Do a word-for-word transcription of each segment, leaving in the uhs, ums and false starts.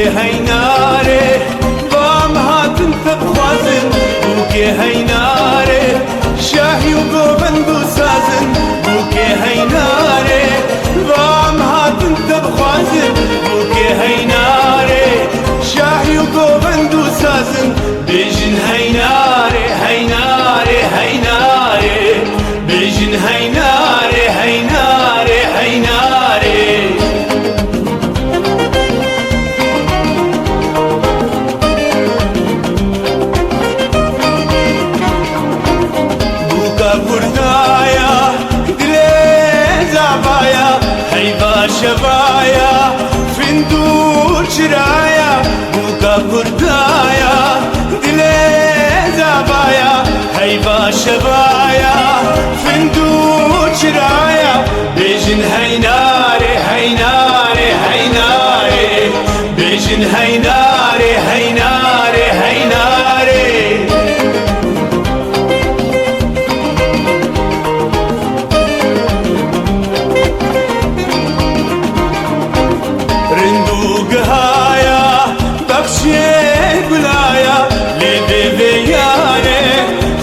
Heynarê, va em hatin te bixwazin, bûkê heynarê, şahî û govend û sazin, bûkê heynarê, va em hatin te bixwazin, bûkê heynarê, şahî û govend û sazin, bêjin heynarê, heynarê, heynarê, bêjin heynarê, heynarê, heynarê. Bûka Kurdaya, dilê zavaya, heyva şevaya, findûr çiraya. Bûka Kurdaya, dilê zavaya, heyva şevaya, findûr çiraya. Bêjin heynarê, heynarê, heynarê. Bêjin heynarê, heynarê, heynarê. Rind û gihaya, bexçiyê gulaya, lê bê vê yarê,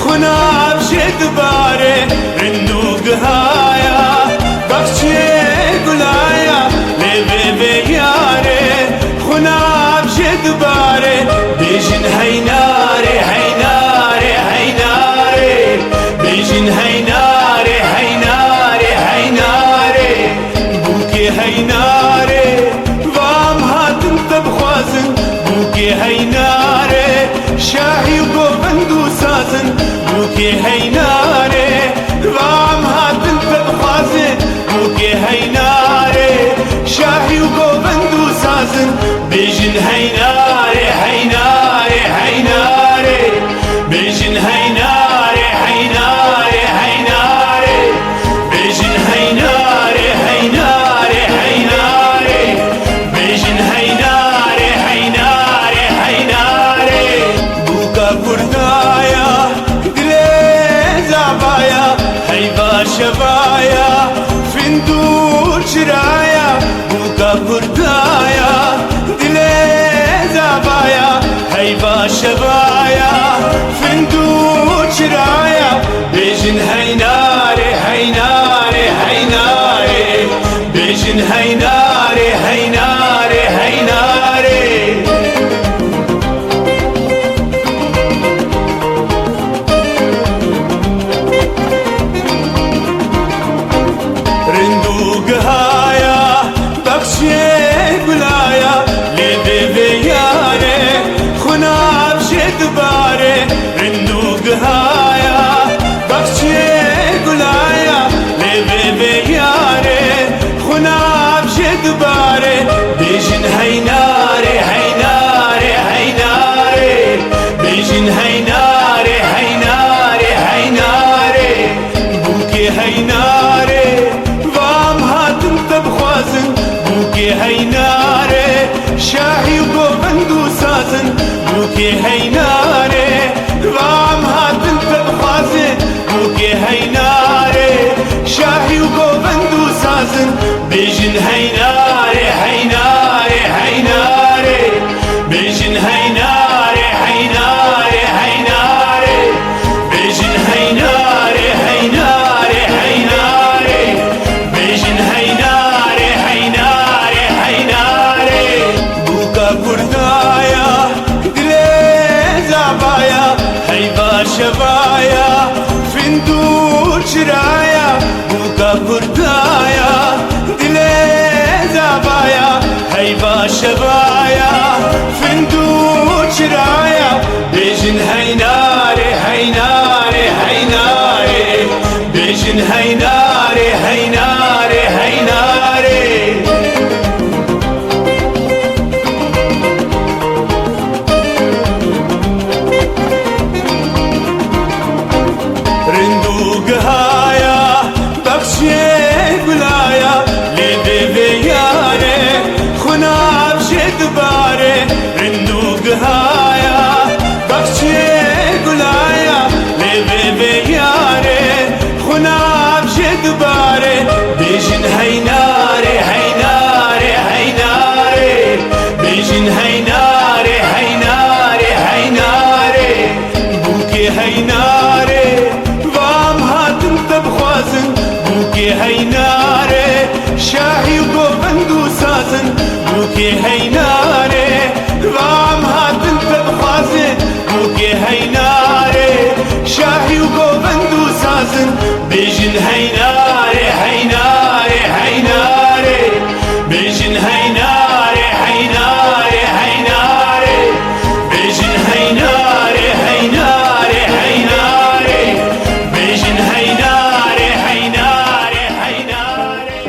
xwina ev jê dibare. Rind û gihaya, bexçiyê gulaya, lê vê vê yarê, xwina ev jê dibare. Bêjin heynarê, heynarê, heynarê. Bêjin heynarê, heynarê, heynarê. Bûkê heynarê, va em hatin te bixwazin. Bûkê heynarê, şahî û govend û sazin. Bûkê heynarê, va em hatin te bixwazin. Bûkê heynarê, şahî û govend û sazin. Bêjin heynarê, heynarê, heynarê. Bêjin heynarê, heynarê, heynarê. Bêjin heynarê, heynarê, heynarê. Bêjin heynarê, heynarê, heynarê. Bûka Kurdaya, dilê zavaya, heyva şevaya, findûr çiraya. Bûka Kurdaya, dilê zavaya, heyva şevaya, findûr çiraya. Bêjin heynarê, heynarê, heynarê. Bêjin heynarê, heynarê, heynarê. Rind û gihaya, bexçiyê gulaya, lê bê vê yarê, xwina ev jê dibare. Rind û gihaya, bexçiyê gulaya, lê bê vê yarê, xwina ev jê dibare. Bêjin heynarê, heynarê, heynarê. Bêjin heynarê, heynarê, heynarê. Bûkê heynarê, va em hatin te bixwazin. Bûkê heynarê, şahî û govend û sazin. Bûkê heynarê, va em hatin te bixwazin. Bûkê heynarê, şahî û govend û sazin. Bêjin heynarê, heynarê, heynarê. Bêjin heynarê, heynarê, heynarê. Bêjin heynarê, heynarê, heynarê. Bêjin heynarê, heynarê, heynarê. Bûka Kurdaya, dilê zavaya, heyva şevaya, findûr çiraya. Bûka Kurdaya, dilê zavaya, heyva şevaya, findûr çiraya. Bêjin heynarê, heynarê, heynarê. Bêjin heynarê, heynarê, heynarê. Rind û gihaya, bexçiyê gulaya, lê bê vê yarê, xwina ev jê dibare. Rind û gihaya, bexçiyê gulaya, lê bê vê yarê, xwina ev jê Kê heynarê, va em hatin te bixwazin, bûkê heynarê, şahî û govend û sazin, bêjin heynarê, heynarê, heynarê, bêjin heynarê, heynarê, heynarê, bêjin heynarê, heynarê, heynarê, bêjin heynarê, heynarê, heynarê.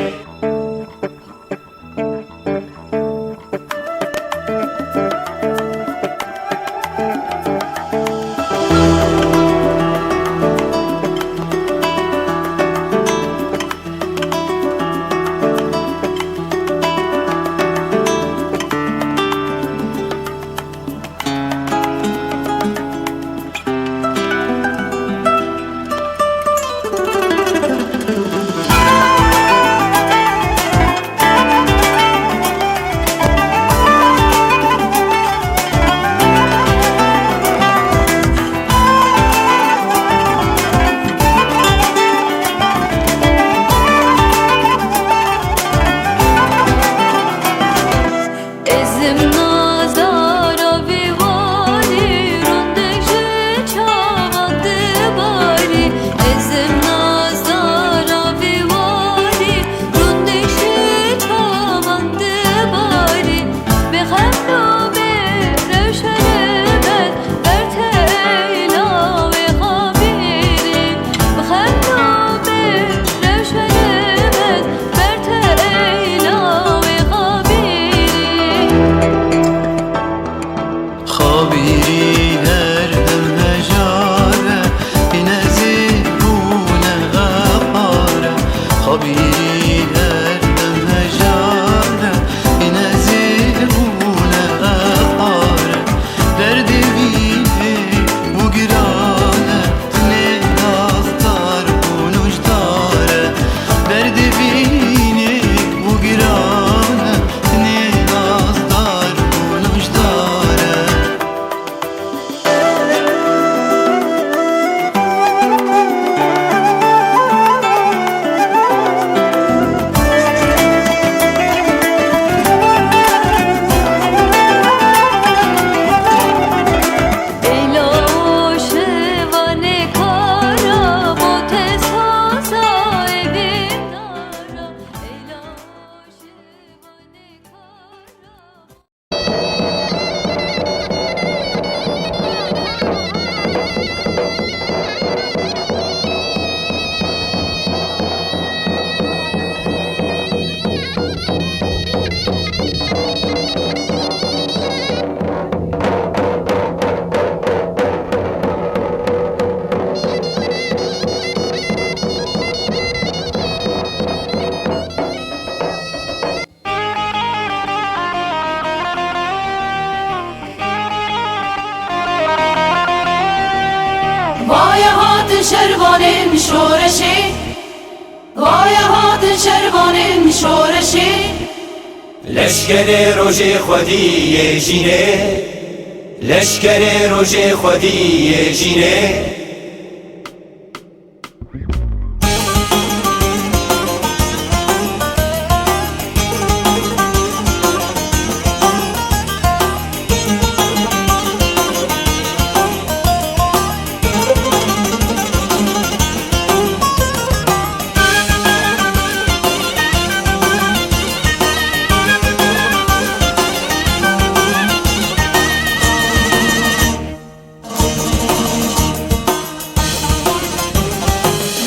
Ez im nazdara vî warî, rûndek ji çavan dibarî. Ez im nazdara vî warî, rûndek ji çavan dibarî. Bi xemlo bê rewşenê me, berte eyla wê xabîrî. Bi xemlo bê rewşenê me, berte eyla wê xabîrî. Xabîrî her dem hejar e, ê nezîk bûne xepar e. Xabîrî her dem hejar e, ê nezîk bûne xepar e. Derdê vînê bû giran e, Tenê nazdar û nojdar e, derdê vînê bû giran e, tenê nazdar û nojdar e. Eyla û şivanê kara, bo te saza evîn dara. Eyla û şivanê kara. Vaye hatin şervanên şoreşê, vaye hatin şervanên şoreşê. Leşkerê rojê xwedî yê jînê, leşkerê rojê xwedî yê jînê.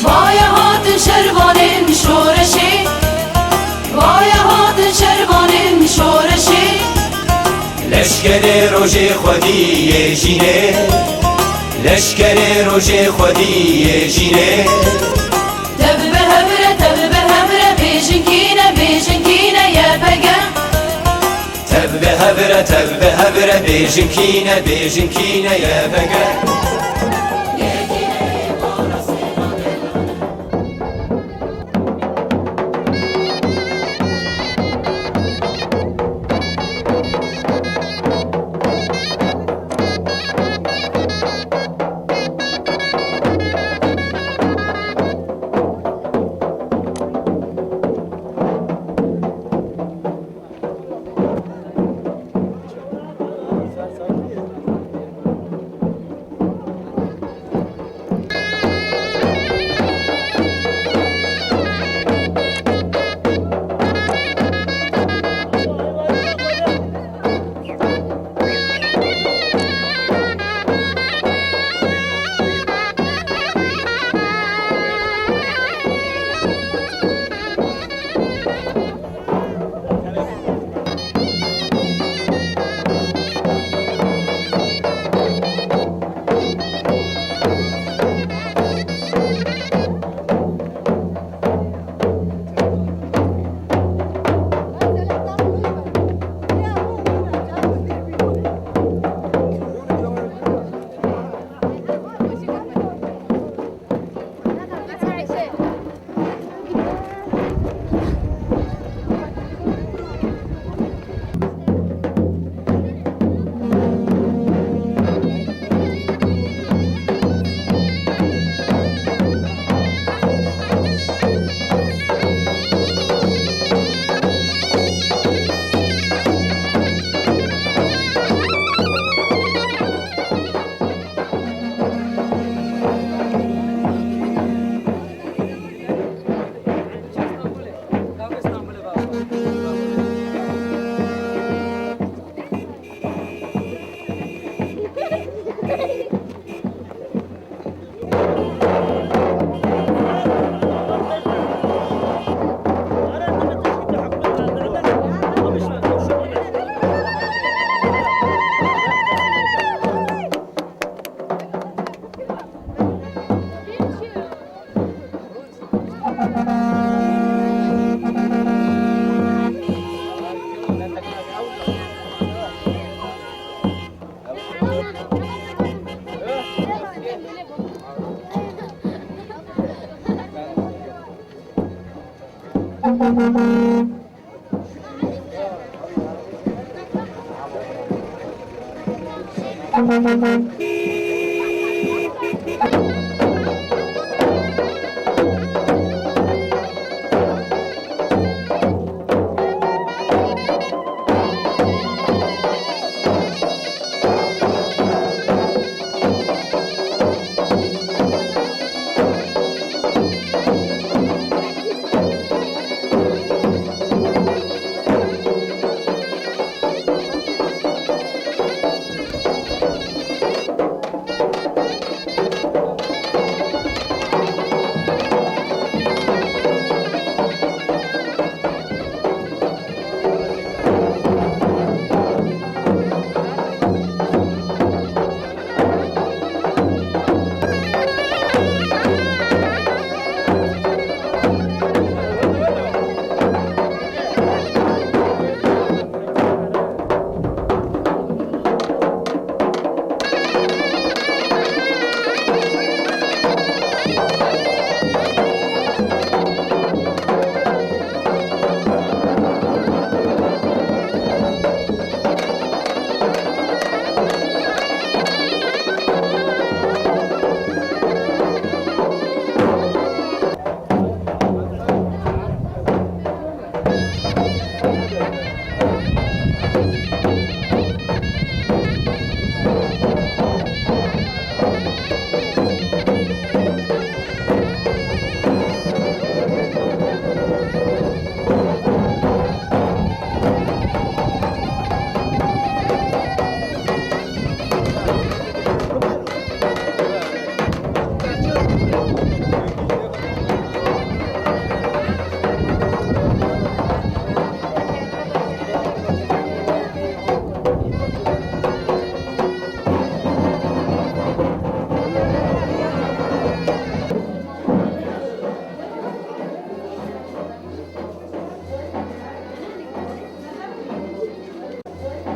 Vaye hatin şervanên şoreşê, vaye hatin şervanên şoreşê. Leşkerê rojê xwedî yê jînê, leşkerê rojê xwedî yê jînê. Tev bi hev re, tev bi hev re, bêjin kî ne, bêjin kî ne Y P G. Tev bi hev re, tev bi hev re, bêjin kî ne, bêjin kî ne Y P G.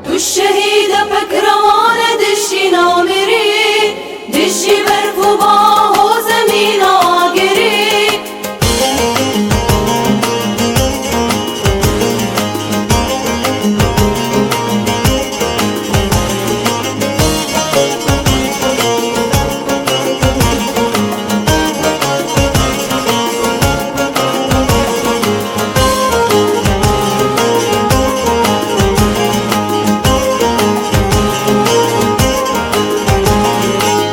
Tu şehîde pek rewan e, dijî namirî, dijî berf û baho zemîna agirî.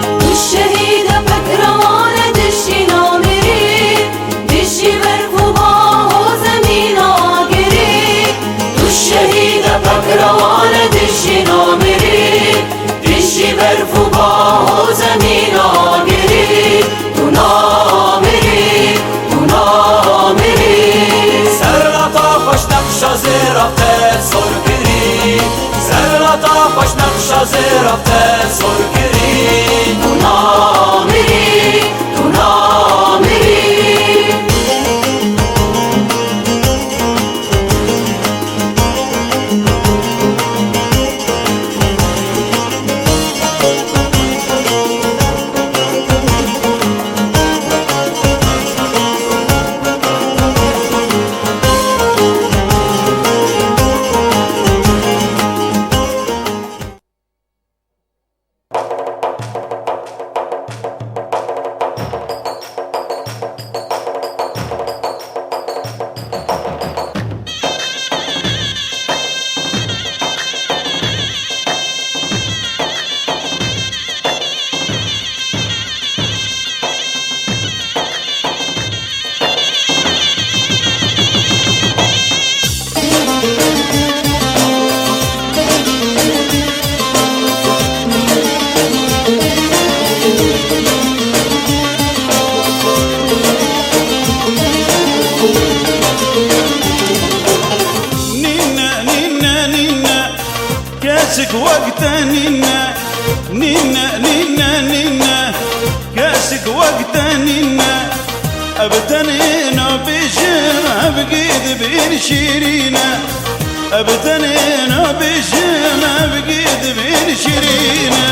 Tu şehîde pek rewan e, dijî namirî, dijî berf û baho zemîna agirî. Tu şehîde pek rewan e, dijî namirî, dijî berf û baho zemîna agirî. Tu namirî, tu namirî. Serlata xweş nexşa zêra te sor kirî. Serlata xweş nexşa zêra te sor kirî. Tu namirî, tu namirî. Nîne, nîne, nîne, kesik wek te nîne. Nîne, nîne, nîne, kesik wek te nîne. Ev tenê nabêjim, ev gê dibên şîrîn e. Ev tenê nabêjim, ev gê dibên şîrîn e.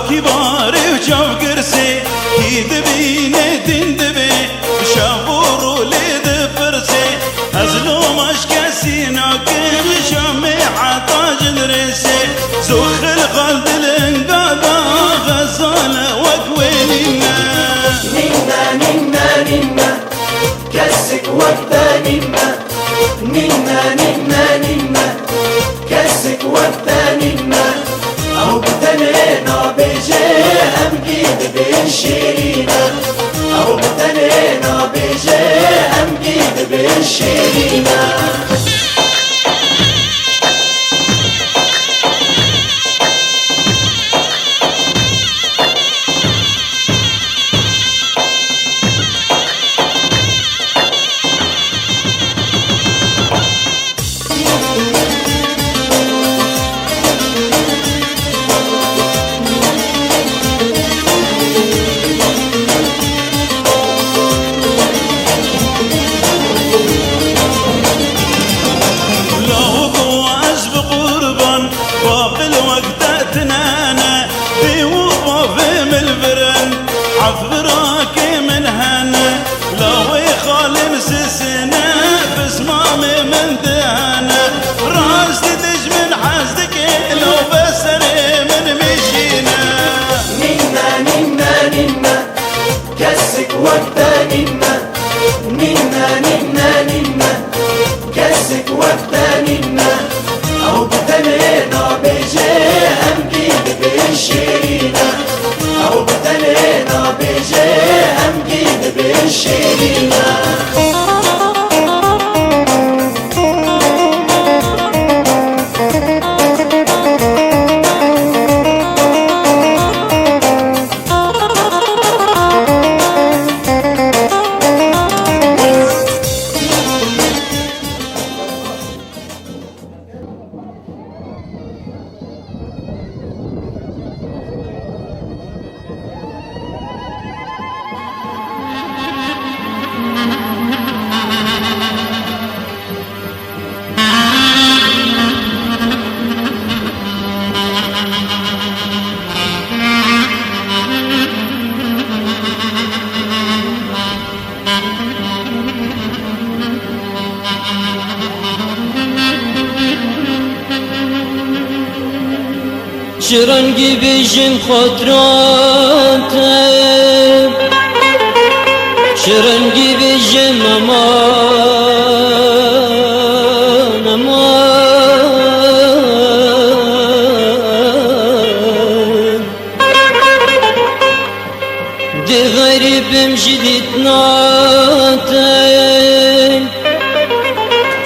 Kî barê û çav girsê, kî dibîne din dibê, şev û rû lê dipirsê. Ez loma ji kesî nakim, şamê heta ji dirêsê. Zû xil xal dilinga da, xezale wek wê nîne. Nîne, nîne, nîne. Kesik wek te nîne. Nîne, nîne, nîne. Kesik wek te nîne. Ew bi tenê nabêje, em kî dibên şêrîn e. Ew bi tenê nabêje, em kî dibên şêrîn e. Lawiko ez bi qurban, baqil wek te tinene, dê û bavê min li vir in, heft birakê min hene. Lawê xalên sisine, pismamê min dihene. Rast dij min hez dike, law be serê min mijîne. Nîne, nîne, nîne. Kesik wek te nîne. Nîne, nîne, nîne. Kesik wek te nîne. Ew bi tenê nabêje, em kî dibên şêrîn e. Ew bi tenê nabêje, em kî dibên şêrîn e. Çi rengî bêjim xatira te, çi rengî bêjim eman, eman. Dê xerîbim ji dîtina te,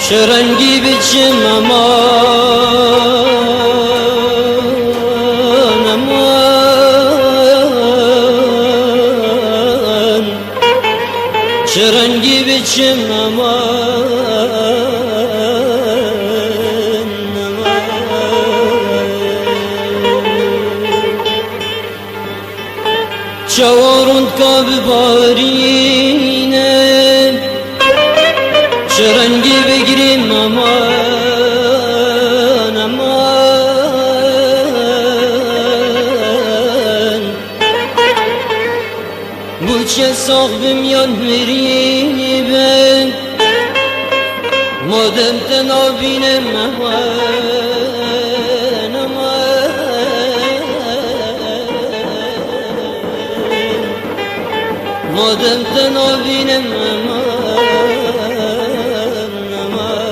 çi rengî biçim eman, eman. Çi rengî biçim eman, eman. Çawa rûndka bibarîne, çi rengî bigirîm eman, eman. Bû çi sax bim yan mirî be, madem te nabînim eman, eman. Madem te nabînim eman, eman.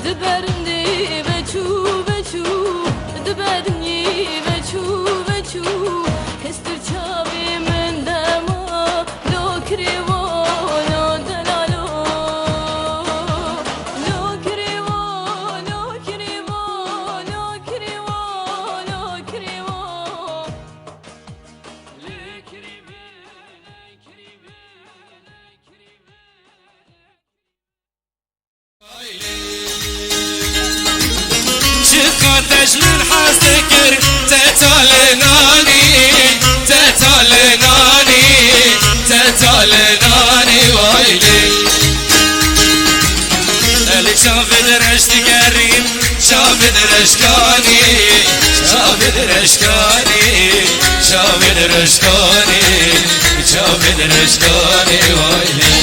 Di berindê veçû veçû, di berdinê veçû veçû, kestir çavê min dema, lo kirêwano delalo, lo kirêwano, kirêwano, kirêwano, kirêwano. Çiqa te ji min hez dikir, te talê nanî, te talê nanî, te talê nanî, way lê. Elî çavê de reş digerîn, çavê de reşkanî, çavê de reşkanî, çavê de reşkanî, çavê de reşkanî, way lê.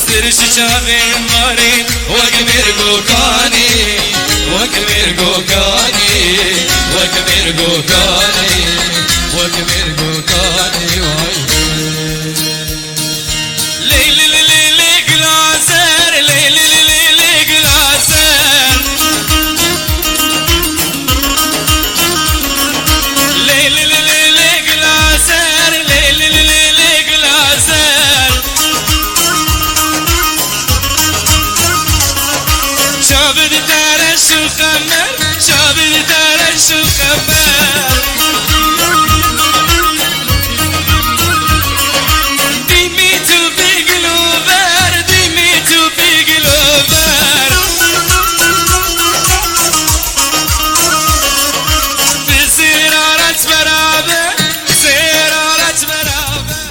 Sirişî çavên marî, wek mêrgokanî, wek mêrgokanî, wek mêrgokanî, wek mêrgokanî, way lê. Lê lê lê lê lê gula ser, lê lê lê lê lê gula ser. Lê lê lê lê lê gula ser, lê lê lê lê lê gula ser. Çavê di te reş û qemer, çavê di te reş û qemer. Dîmî tu bî gilover, dîmî tu bî gilover. Bi sêra reç beraber, sêra reç beraber.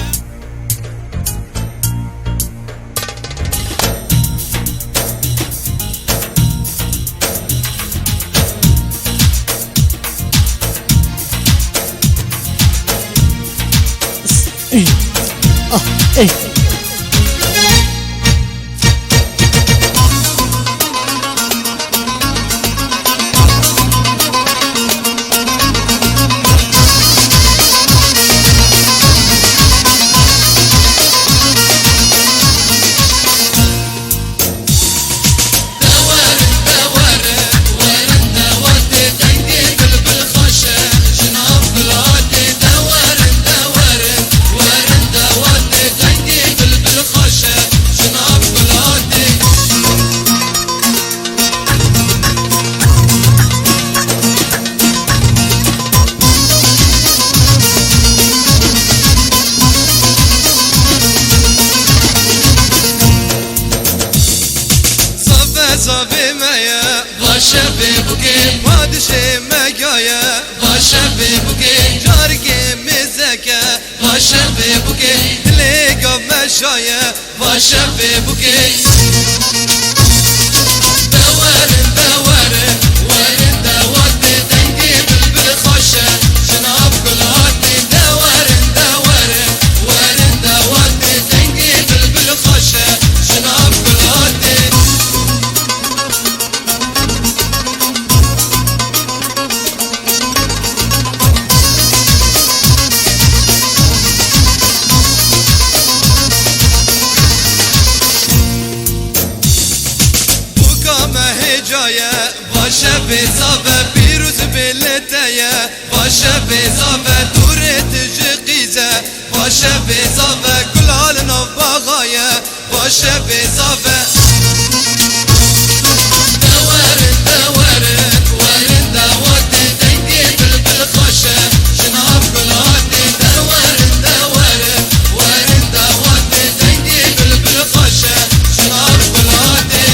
Zave zavê me ye, va şevê bûkê. Padişê me gaye, va şevê bûkê. Carikê mêzeke, va şevê bûkê. Dilê gav me şaye, va şevê bûkê. De werin, de werin, werin de watê dengê bilbil xweş e. Jina bi gul hatê, de werin, de werin, werin de watê dengê bilbil xweş e. Jina bi gul hatê. Bûka me hêca ye, va şevê zave pîroz bê li te ye. Va şevê zave dûrê tu ji qîz e. Va şevê zave gula li nav baxa ye. Va şevê zave. De werin, de werin, werin de watê dengê bilbil xweş e. Jina bi gul hatê, de werin, de werin, werin de watê dengê bilbil xweş e. Jina bi gul hatê.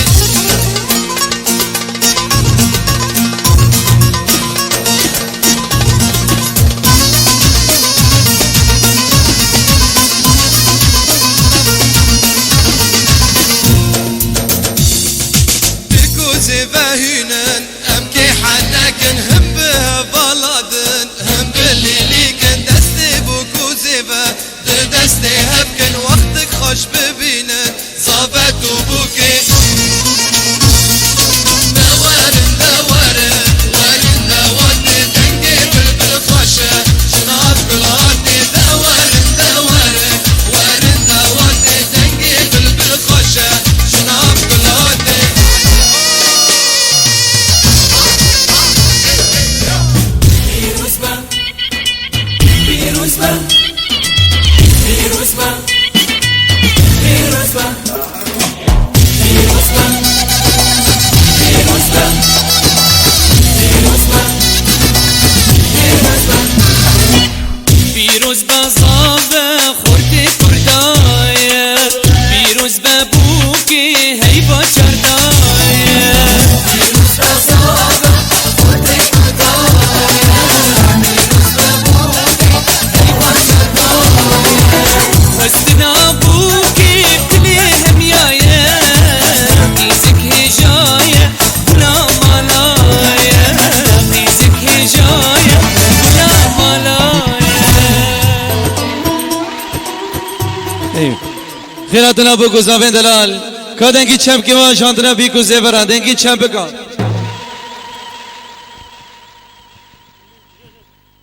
Xêra tuna bo guzavên delal. Ka dengî çem kê wan jandina bî ku zêvera dengî çem bika.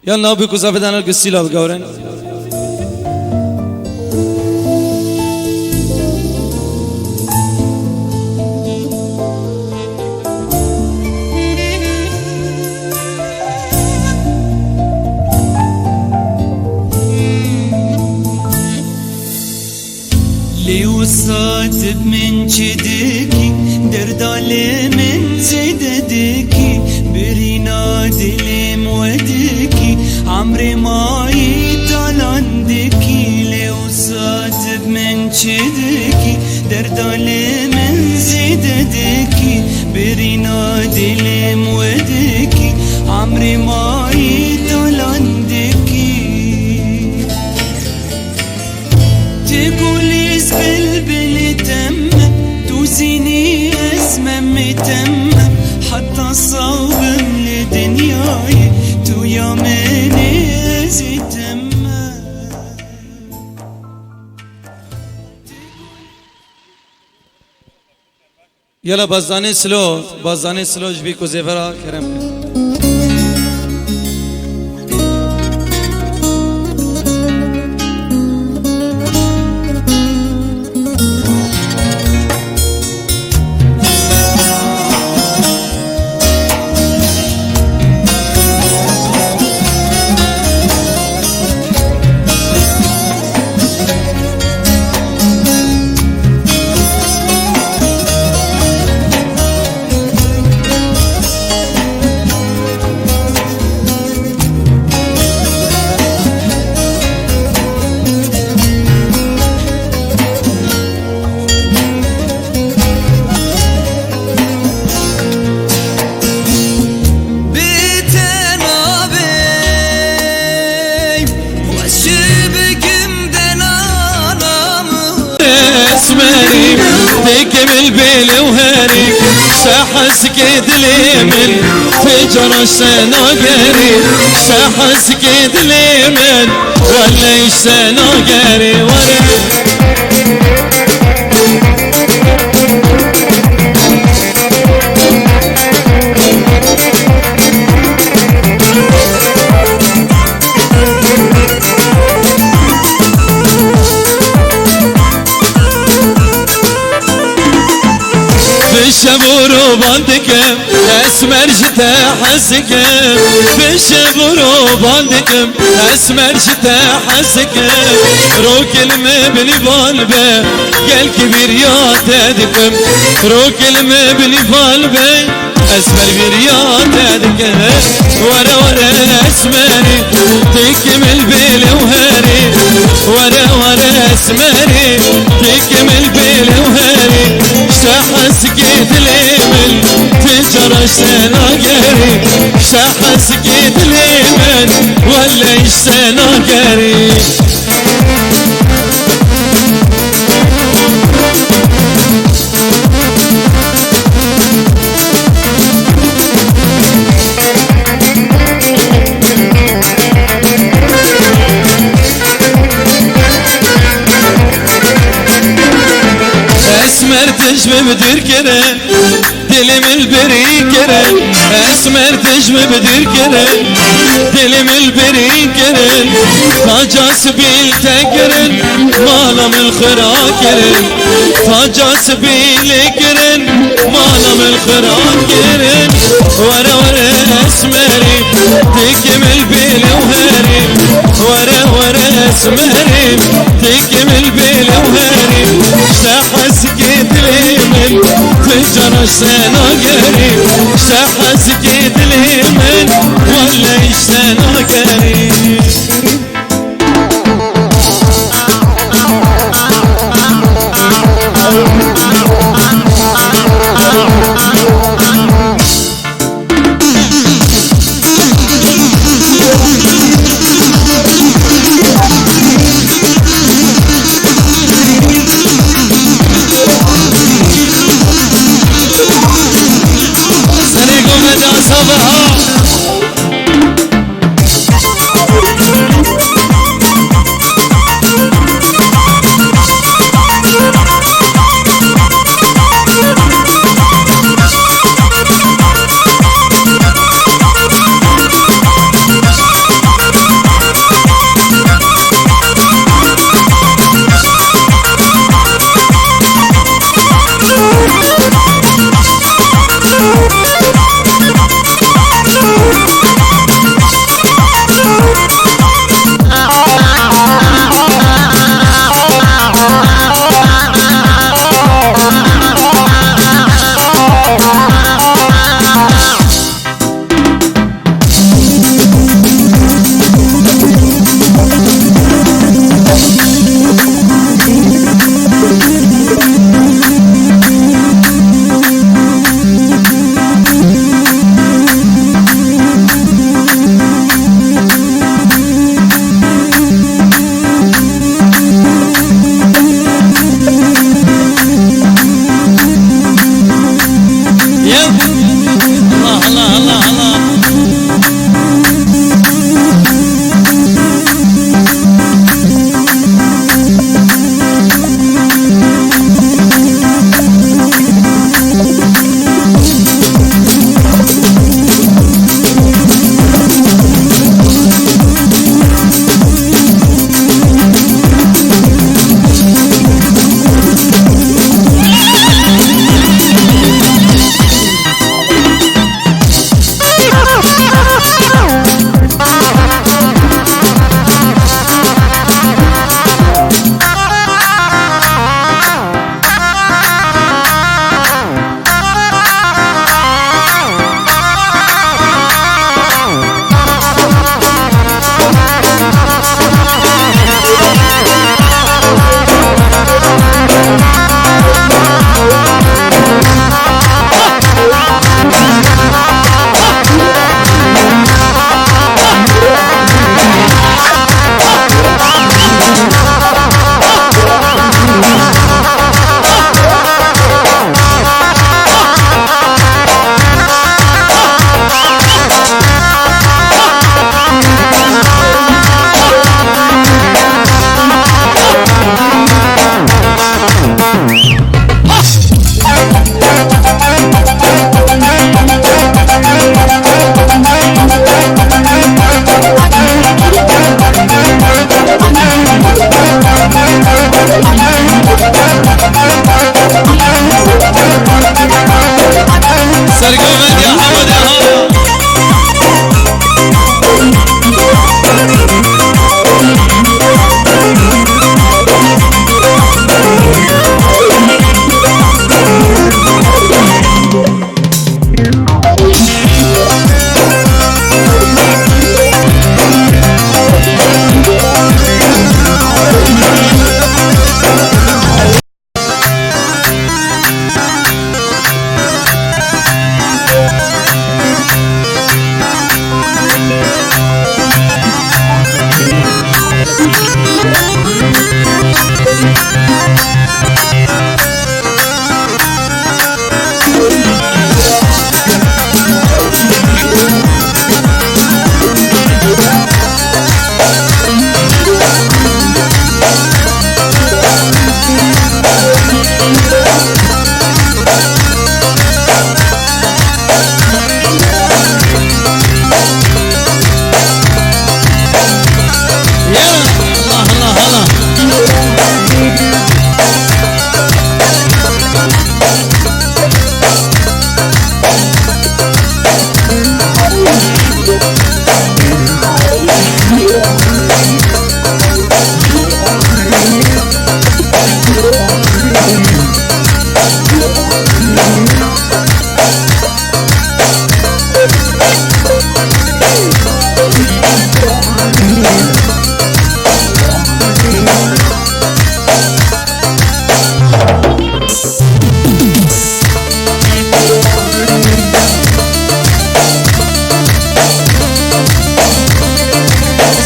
Ya nabî ku zafê dana ku sîla bigewrin. Lê wisa tu bi min çi dikî, derda li min zêde dikî, birîna dilê min we dikî, emrê mayî talan dikî. Lê wisa tu bi min çi dikî, derda li min zêde dikî, birîna dilê min we dikî, emrê mayî talan dikî. Tu gulîz bilbilî te me, tu zînî ez memê te me, heta sax bim li dinyayê, tu ya min ê, ez ê te me. Yala bazanê silo, bazanê silo ji bî ku zêvera kerem. Bi te nabê xweş bikim denana min. Esmerî, têkê min bêlê û herî, se hezkê dilê min, tê cara se nagerî, se hezkê dilê min, wele îşte nagerî, were. Bi şev û rovan dikim, esmer ji te hez dikim. Bi şev û rovan dikim, esmer ji te hez dikim. Rokil me binî val be, gelkî vîriya te dikim. Rokil me binî val be, esmer vîriya te dikim. Were were esmerî, têkê min bêlê û herî. Were were esmerî, têkê min bêlê û herî. Îşte hezkê dilê min, tê cara îşte nagerî. Îşte hezkê dilê min, wele îşte nagerî. Esmer tij min bi dûr kirin, dilê min li birî kirin. Esmer tij min bi dûr kirin, dilê min li birî kirin. Taca sibî li te kirin, mala min xira kirin. Taca sibî lê kirin, mala min xira kirin. Were were esmerî, têkê min bêlê û herî. Were were esmerî, têkê min bêlê û herî. Îşte hezkê dilê min, tê cara îşte nagerî. Îşte hezkê dilê min, wele îşte nagerî. Serê gome da sava Sergovend ya Hemedê ha.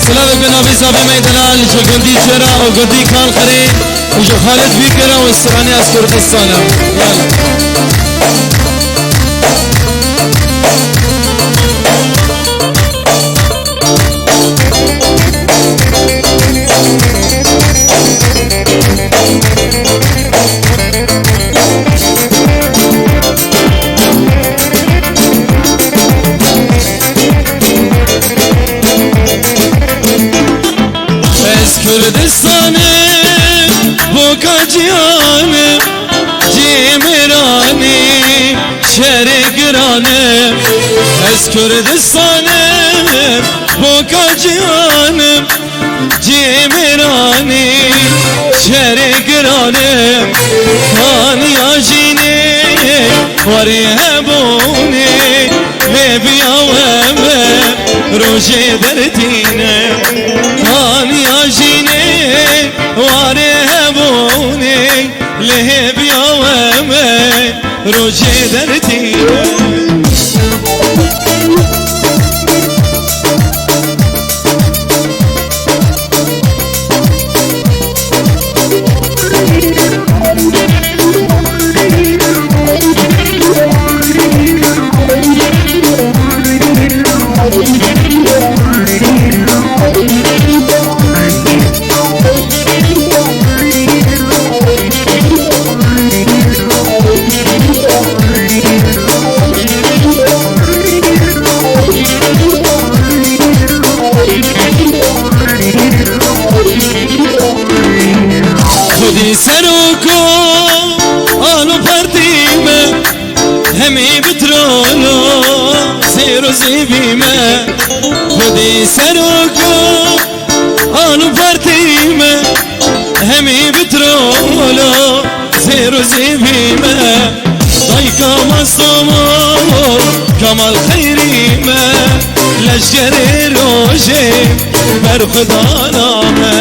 Silavek bi navê Zavê me delal ji gundî Çera û gundî Kalxerê û ji Xalid Bîkera û stranê Ez Kurdistan im. Yala. Ez Kurdistanim, boka ciyanim, cî mêranî, şerê giranim. Ez Kurdistanim, boka ciyanim, cî mêranî, şerê giranim. Haniya jînê, warê hebûnê, lê biya we me, rojê dertîne. Haniya jînê, warê hebûnê, lê biya we me, rojê dertîne. Xwedî seroko, alo partî me, hemî bi trolo, zêr û zêvî me. Xwedî seroko, alo partî me, hemî bi trolo, zêr û zêvî me. Dayika Masomo, Kemal Xeyrî me, leşkerê rojê berxwedana me.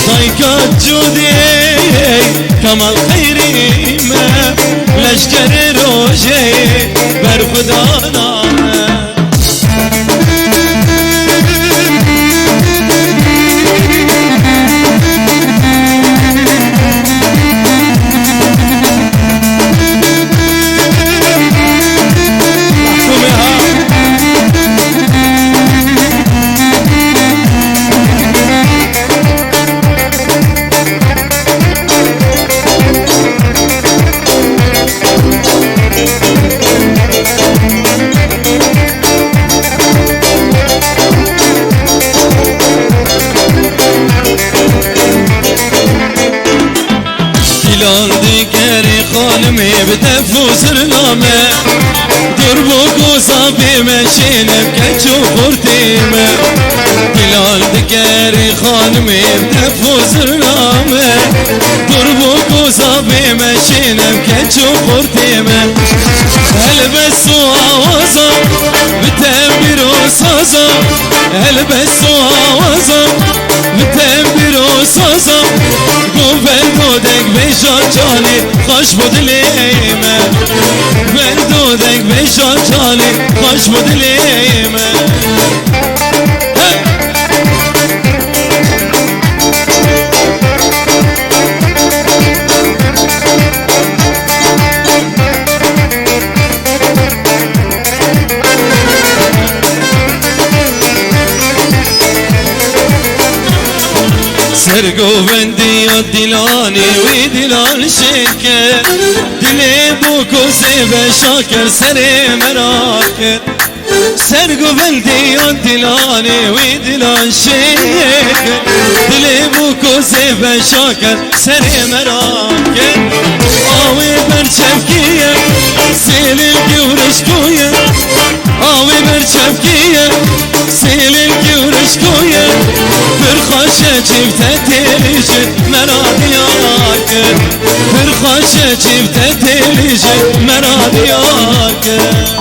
Dayika Cûdê, Kemal Xeyrî me, leşkerê rojê berxwedana me. Xanimê bi def û zirna me, dur bo goza bê me, şêne bi keç û xortê me. Dilal dikerê xanimê bi def û zirna me, dur bo goza bê me, şêne bi keç û xortê me. Helbest û awaza bi tembîr û saza, helbest û awaza bi tembîr û saza. Go Veldo deng bêja canê, xweş bo dilê me. Veldo deng bêja canê, xweş bo dilê me. Hey! Sergovendiya Dilanê wî Dilan şêkir, dilê bo kozê veşa kir, serê me rakir. Sergovendiya Dilanê wî Dilan şêkir, dilê bo kozê veşa kir, serê me rakir. Awê ber çepkî ye, sêlê gewrişko ye. Awê ber çepkî ye, sêlê gewrişko ye. Pir xweş e çifte têlî ji me ra diyar kir. Pir xweş e çifte têlî ji me ra diyar kir.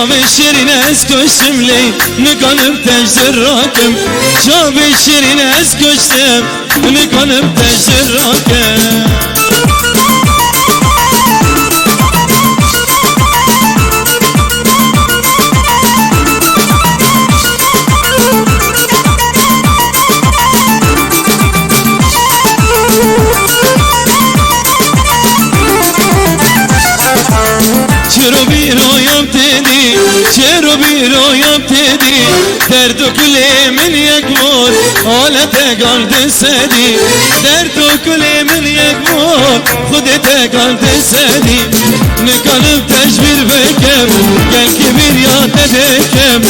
Çavê şirîn ez kuştim lê nikanim te ji rakim. Çavê şirîn ez kuştim, nikanim te ji rakim. Çiro bîroyan têdî, çiro bîroyan têdî. Derd û kulê min yek bor, halete gal di sedî. Derd û kulê min yek bor, Xwedê te gal di sedî. Nikanim te ji bîr bikim, gelkî bîriya te dikim.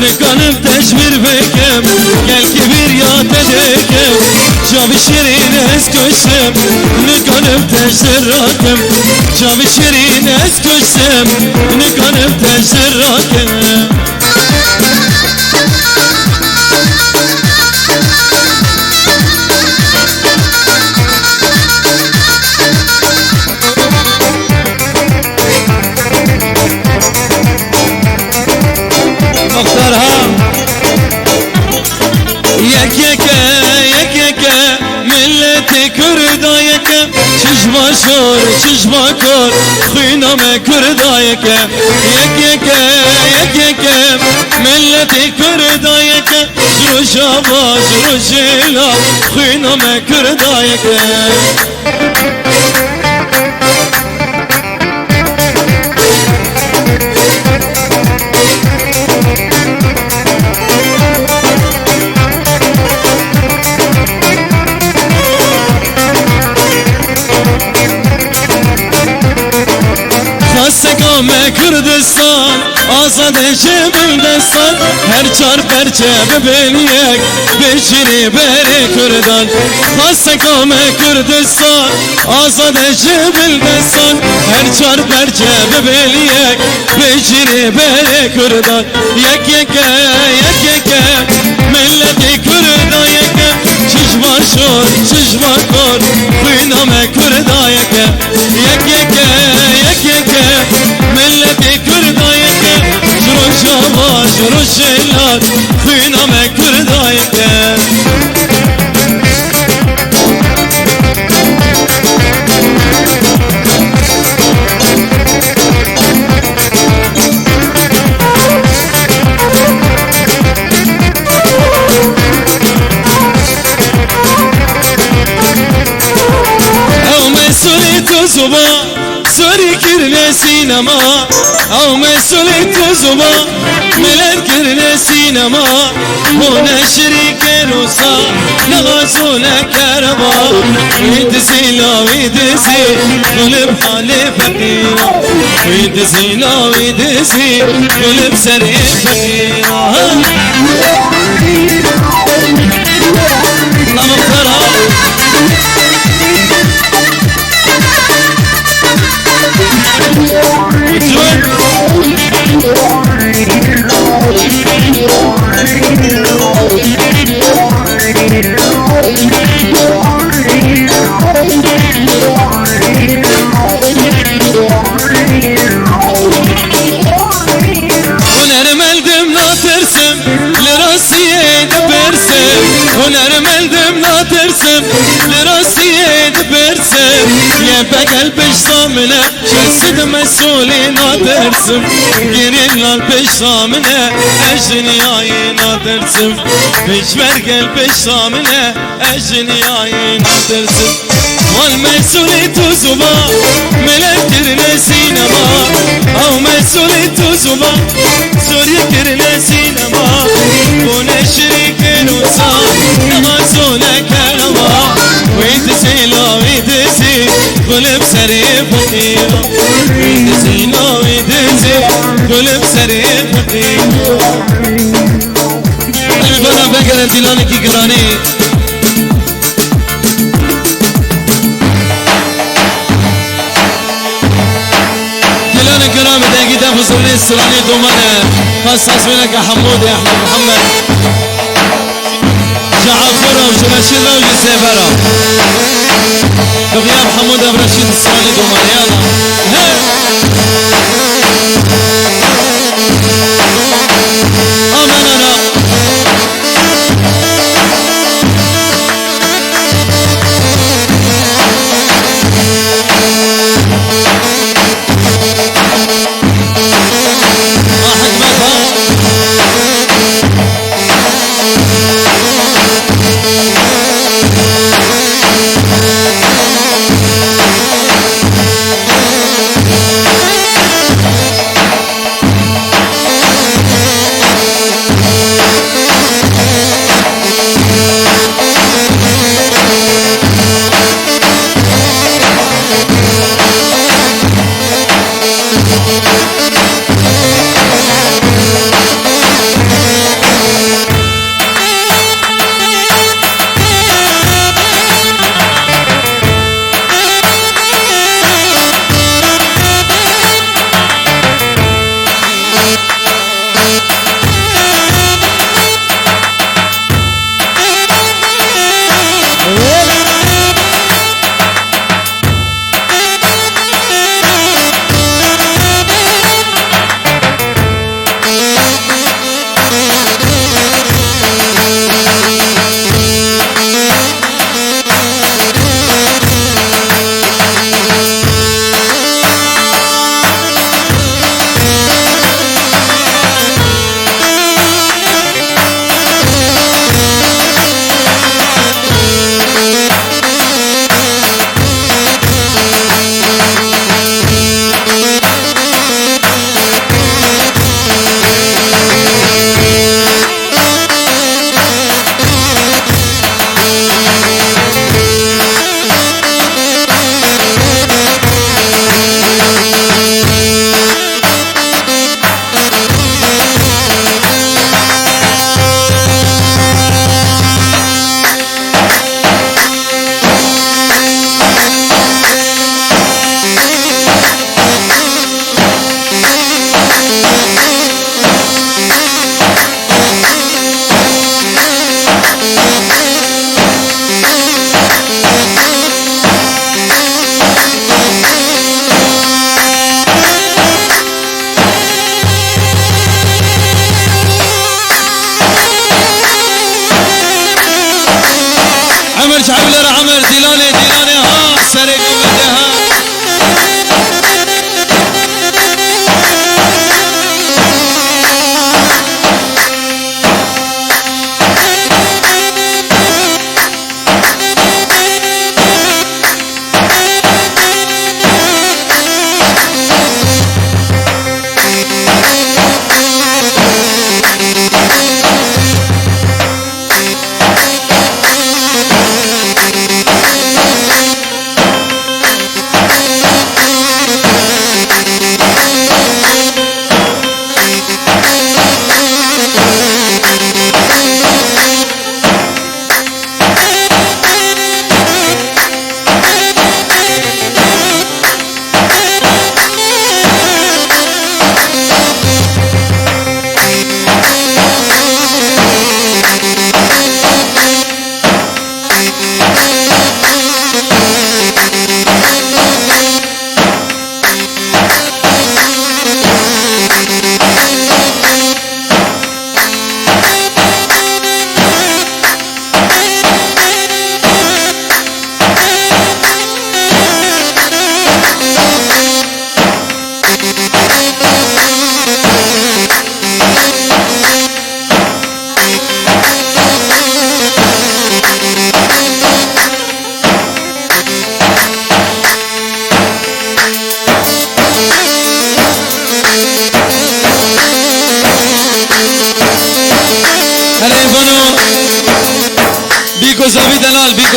Nikanim te ji bîr bikim, gelkî bîriya te dikim. Çavê şirîn ez kuştim, nikanim te ji rakim. Çavê şirîn ez kuştim, nikanim te ji rakim. Muxtar ha. Yek yeke, yek yeke, milletê Kurda yeke. Çi ji başor, çi ji bakur, xwîna me Kurda yeke. Yek yeke, yek yeke, milletê Kurda yeke. Ji Rojava, ji Rojhêla, xwîna me Kurda yeke. Xwesteka me Kurdistan, azade ji bil destan, her çar perçe bibin yek, bişînê berê Kurdan. Xwesteka me Kurdistan, azade ji bil destan, her çar perçe bibin yek, bişînê berê Kurdan. Yek yeke, yek yeke, milletê Kurda yeke, çi ji başor, çi ji bakur, xwîna me Kurda yeke. Yek yeke, yek yeke, milletê Kurda yeke, ji Rojava, ji Rojhilat, xwîna me Kurda yeke. Ew mesulê tu zuba, sorî kirine sînema. Ew mesulê tu zuba, milet kirine sînema. Bûne şirî kerosa, ne gaz û ne kereba. Wî dizî la wî dizî, gulib halê feqîra. Wî dizî la wî dizî, gulib serê feqîra. Namıklara. Hunermendim natirsim, li rastiyê dipirsim. Hunermendim natirsim, li rastiyê dipirsim. Yê begel pişta min e, Şesid mesulê natirsim, girên lal pişta min e, ez ji niyayê natirsim. Pêşver gel pişta min e, ez ji niyayê natirsim. Wan mesulê tu zuba, milet kirine sînema. Ew mesulê tu zuba, sorî kirine sînema. Bûne şirî kerosa, ne gaz û ne kerema. Wî dizî la wî dizî, gulib serê feqîra. Wî dizî la wî dizî, gulib serê feqîra. Em ê bana vegerin dîlanekî giranî. Dîlanê giran bi dengî def û zirnê stranê domane. Xas sazmêneke Hemûdê Ehmed Mihemed. Ji Afûra û ji Reşîd re û ji Sêvera. Bi xiyar Hemûd ev Reşîd stranê domane. Yala. He!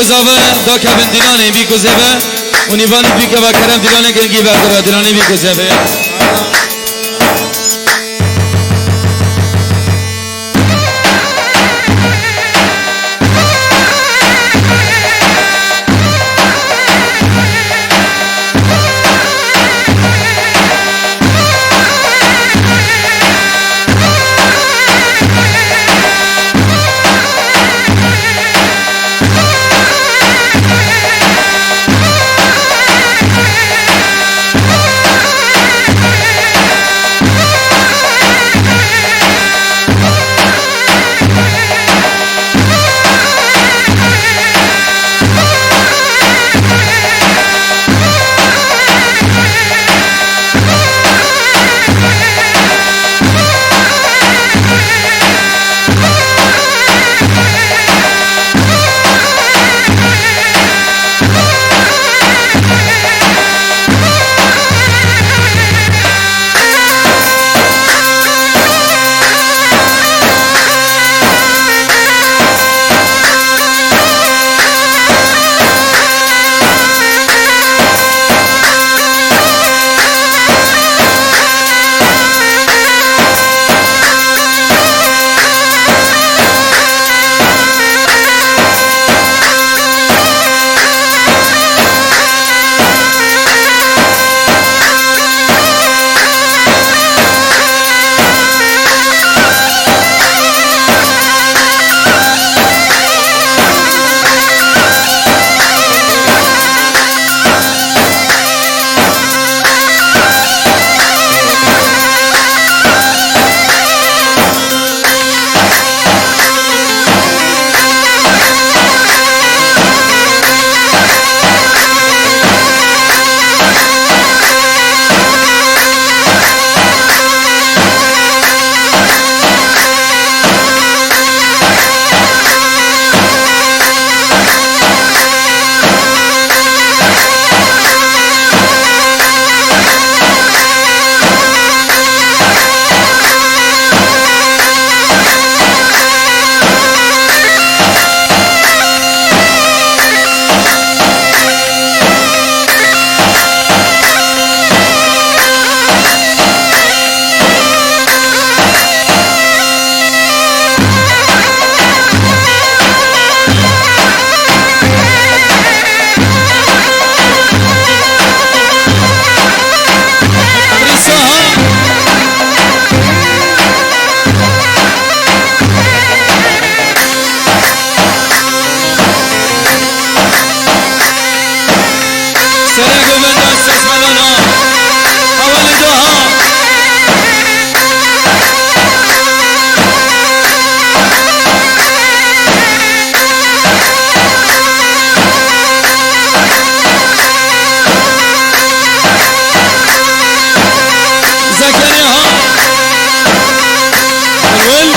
Zave da kevin dîlanê bî ku zeve û nîvanî bî keva kerem dîlanê gingî vekira dîlanê bî ku zeve. Serê govenda sesmenana. Hawalê daha. Zekeriya ha. Erwin.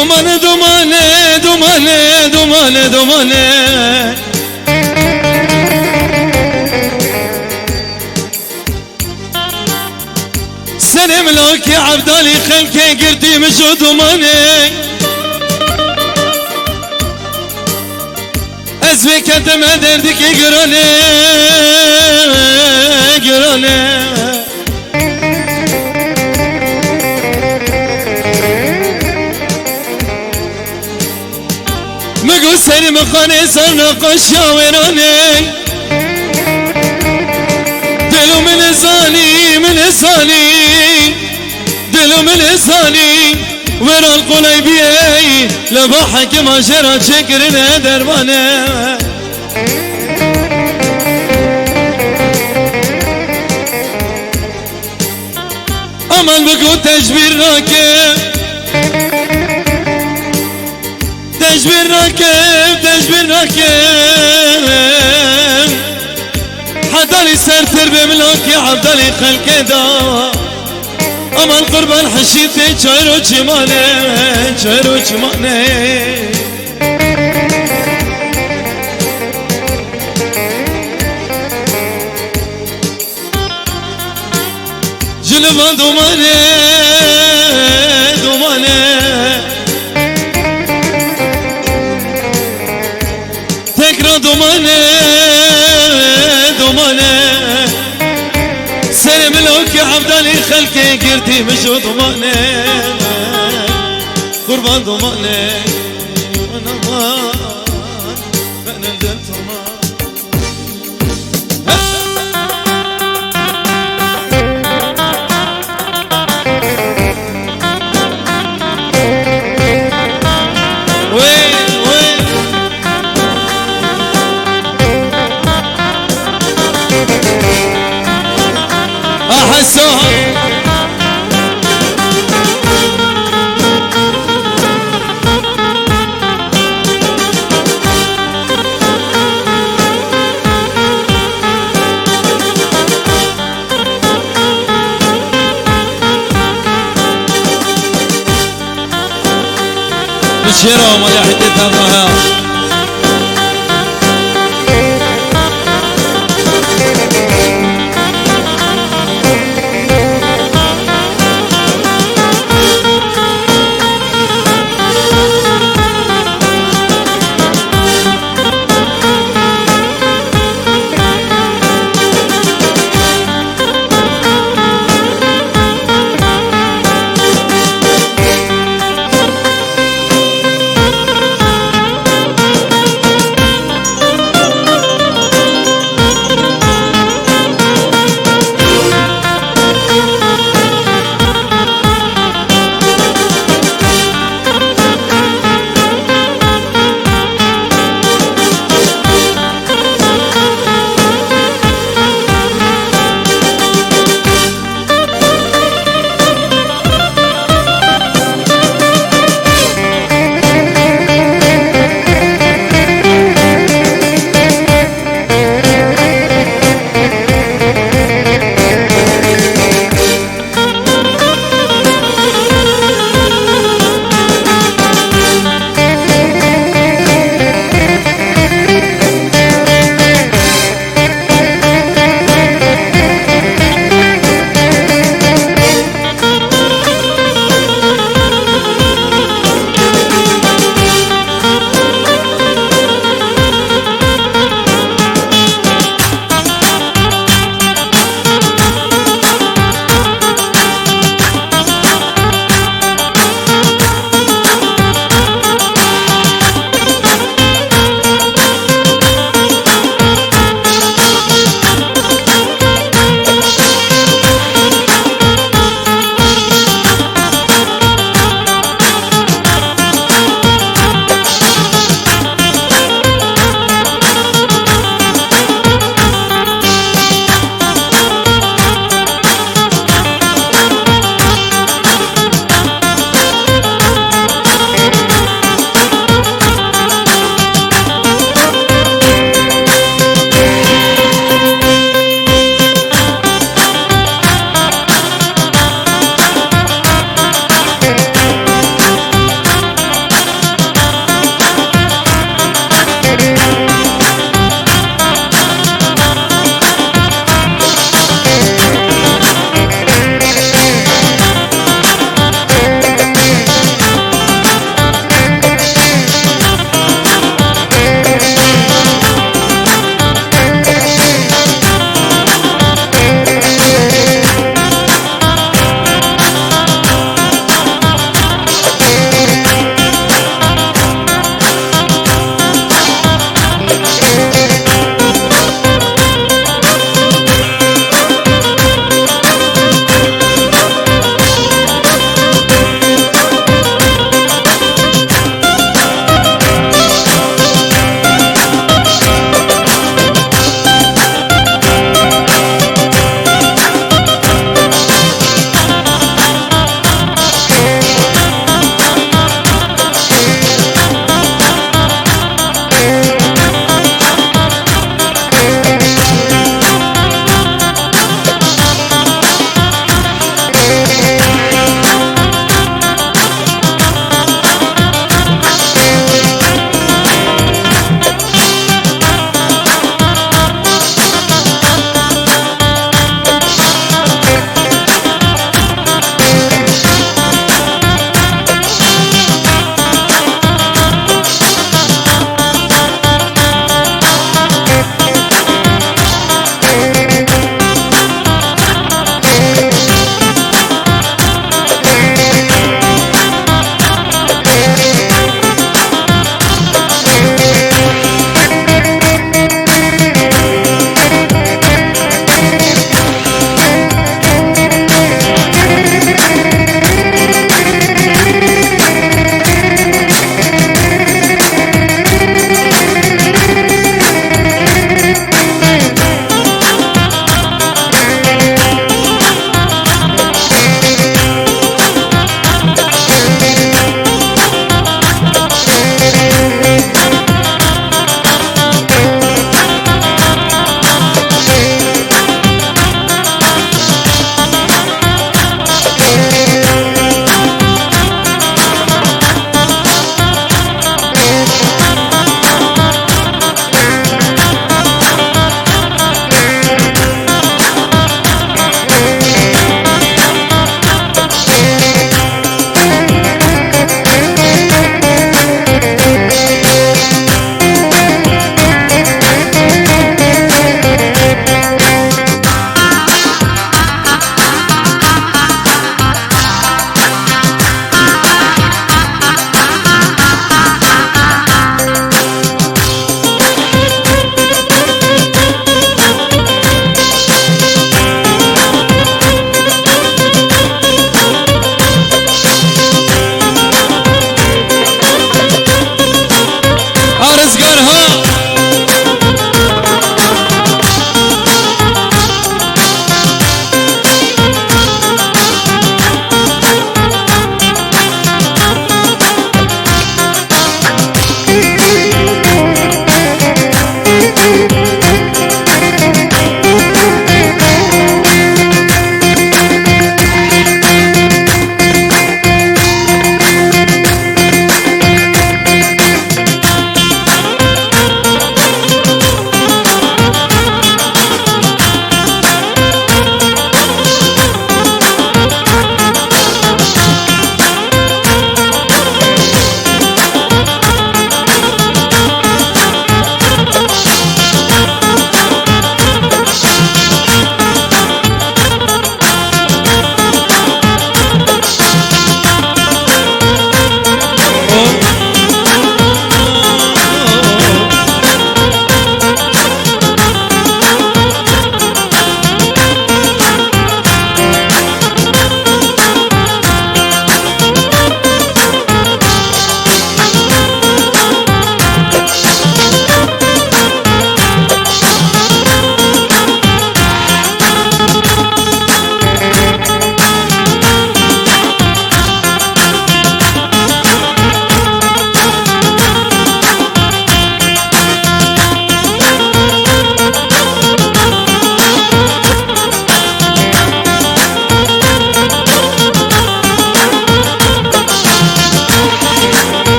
Domane, domane, domane, domane, domane. Serê milokê Evdalî xelkê girtî min ji domane. Ez vê ketime derdikê girane, girane. Min got serê min xanê ser nexweşiya wêranê. Delo min zanî, min zanî. Delo min zanî. Wêran qolay biyey. Leba hekima jê re çêkirine dermane. Aman bigo tecbîr nake. Tecbîr nake, tecbîr nake. Hedalî sertir be milokê Evdalî xelkê da. Aman qurban hişîtê çayro çimane, çayro çimane. Ji li van domane, domane. Tekra domane, domane. Serê milokê Evdalî xelkê girtî min ji domane. Qurban domane. Aman, benim dil tamam. Bi şêra amade hîtê tevna he.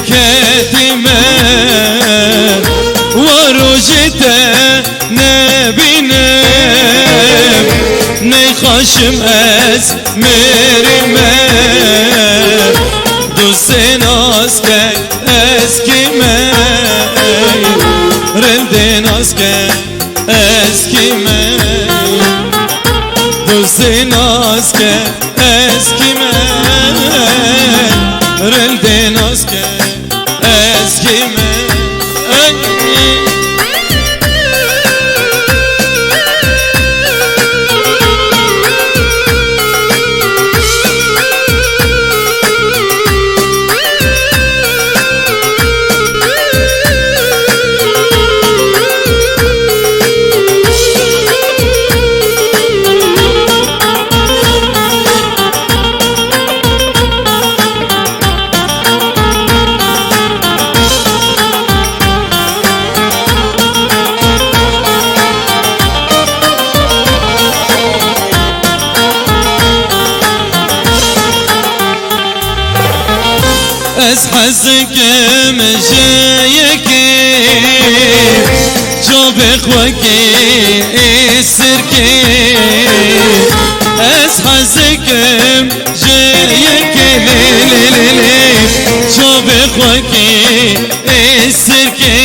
Ketime, wa rojê te nebînim, neyxaşim ez mirime. Dostê nas ke ez kîme, rindê nas ke ez kîme. Dostê nas ke ez kîme, rindê nas ke ez kîme. Ey! Ez hez dikim ji yekê çavê xwe kê ê sirkê. Ez hez dikim ji yekê lê lê lê lê çavê xwe kê ê sirkê.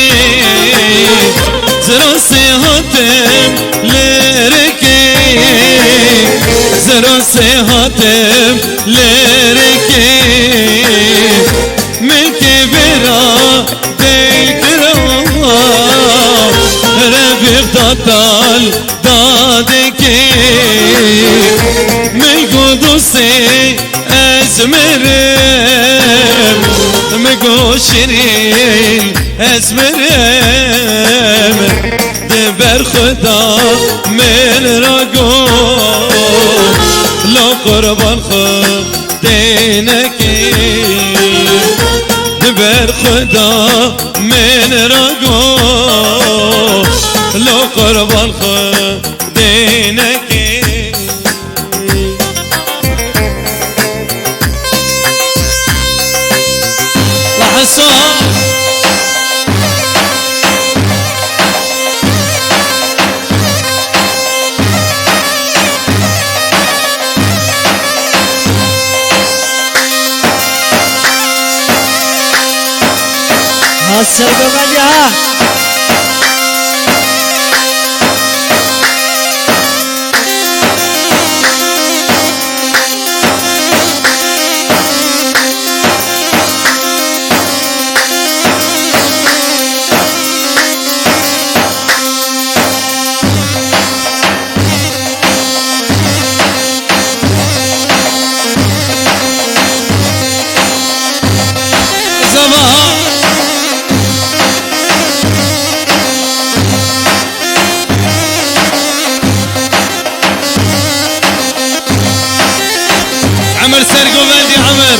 Zirasê hatim li rikê, zirasê hatim li rikê. Milkê vêra dêl kira, revîf datal dadekê. Min got dostê ez mirim, min got şirîn ez mirim. Di ber xwe da min ra got, lo qurban xwe dê nekê. Di ber xwe da min ra got, lo qurban xwe dê nekê. La Hesa. Ha, sergovendî ha. Zava. Emir Sergovendî, Emir.